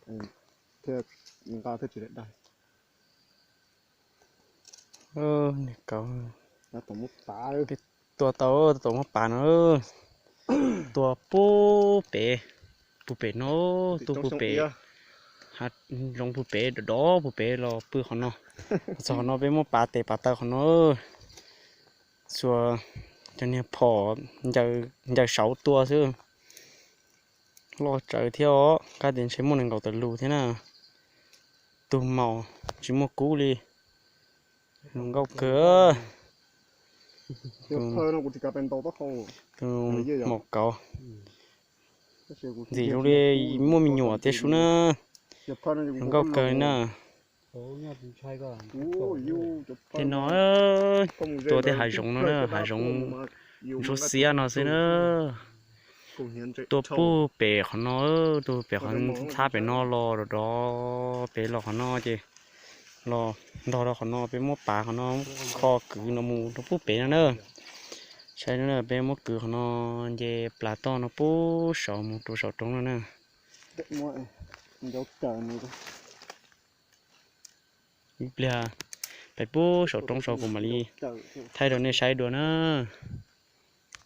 Thiab nqa thiab tsis daim daim. Niag kauv, peb tua tau, tua tau muab pav no. Tua puag pem, puag pem no, tuaj puag pem, hav zoov puag pem, dov dov puag pem los pw qhov no. Txog qhov no peb muab pav tes pav taw qhov no. Xuas cov niag phom ncaws saud tua xwb. Loj tsawv thiab os, kab tias ntshe muaj nees nkaum tawm lus thiab na. Tus maum tsis muaj kub li. Zoo nkauj kawg. Tus maum kauv ntxim zoo li muaj me nyuam thiab sub na. Zoo nkauj kawg na. Tej no tua tej hav zoov no na, hav zoov ntsuab xiab no xwb na. Tuaj puag pem qhov no, tuaj pem qhov ntxhab pem no los dov dov pem los qhov no ces los ntog rau qhov no, peb muab pav qhov no, kho kwv no mus rau puag pem no na. Saib no peb muab kwv qhov no nce plas toj no puag saud mus rau saum roob no na. Ib pliag peb puag saum roob saud kuv mam li thaij rau nej saib dua na.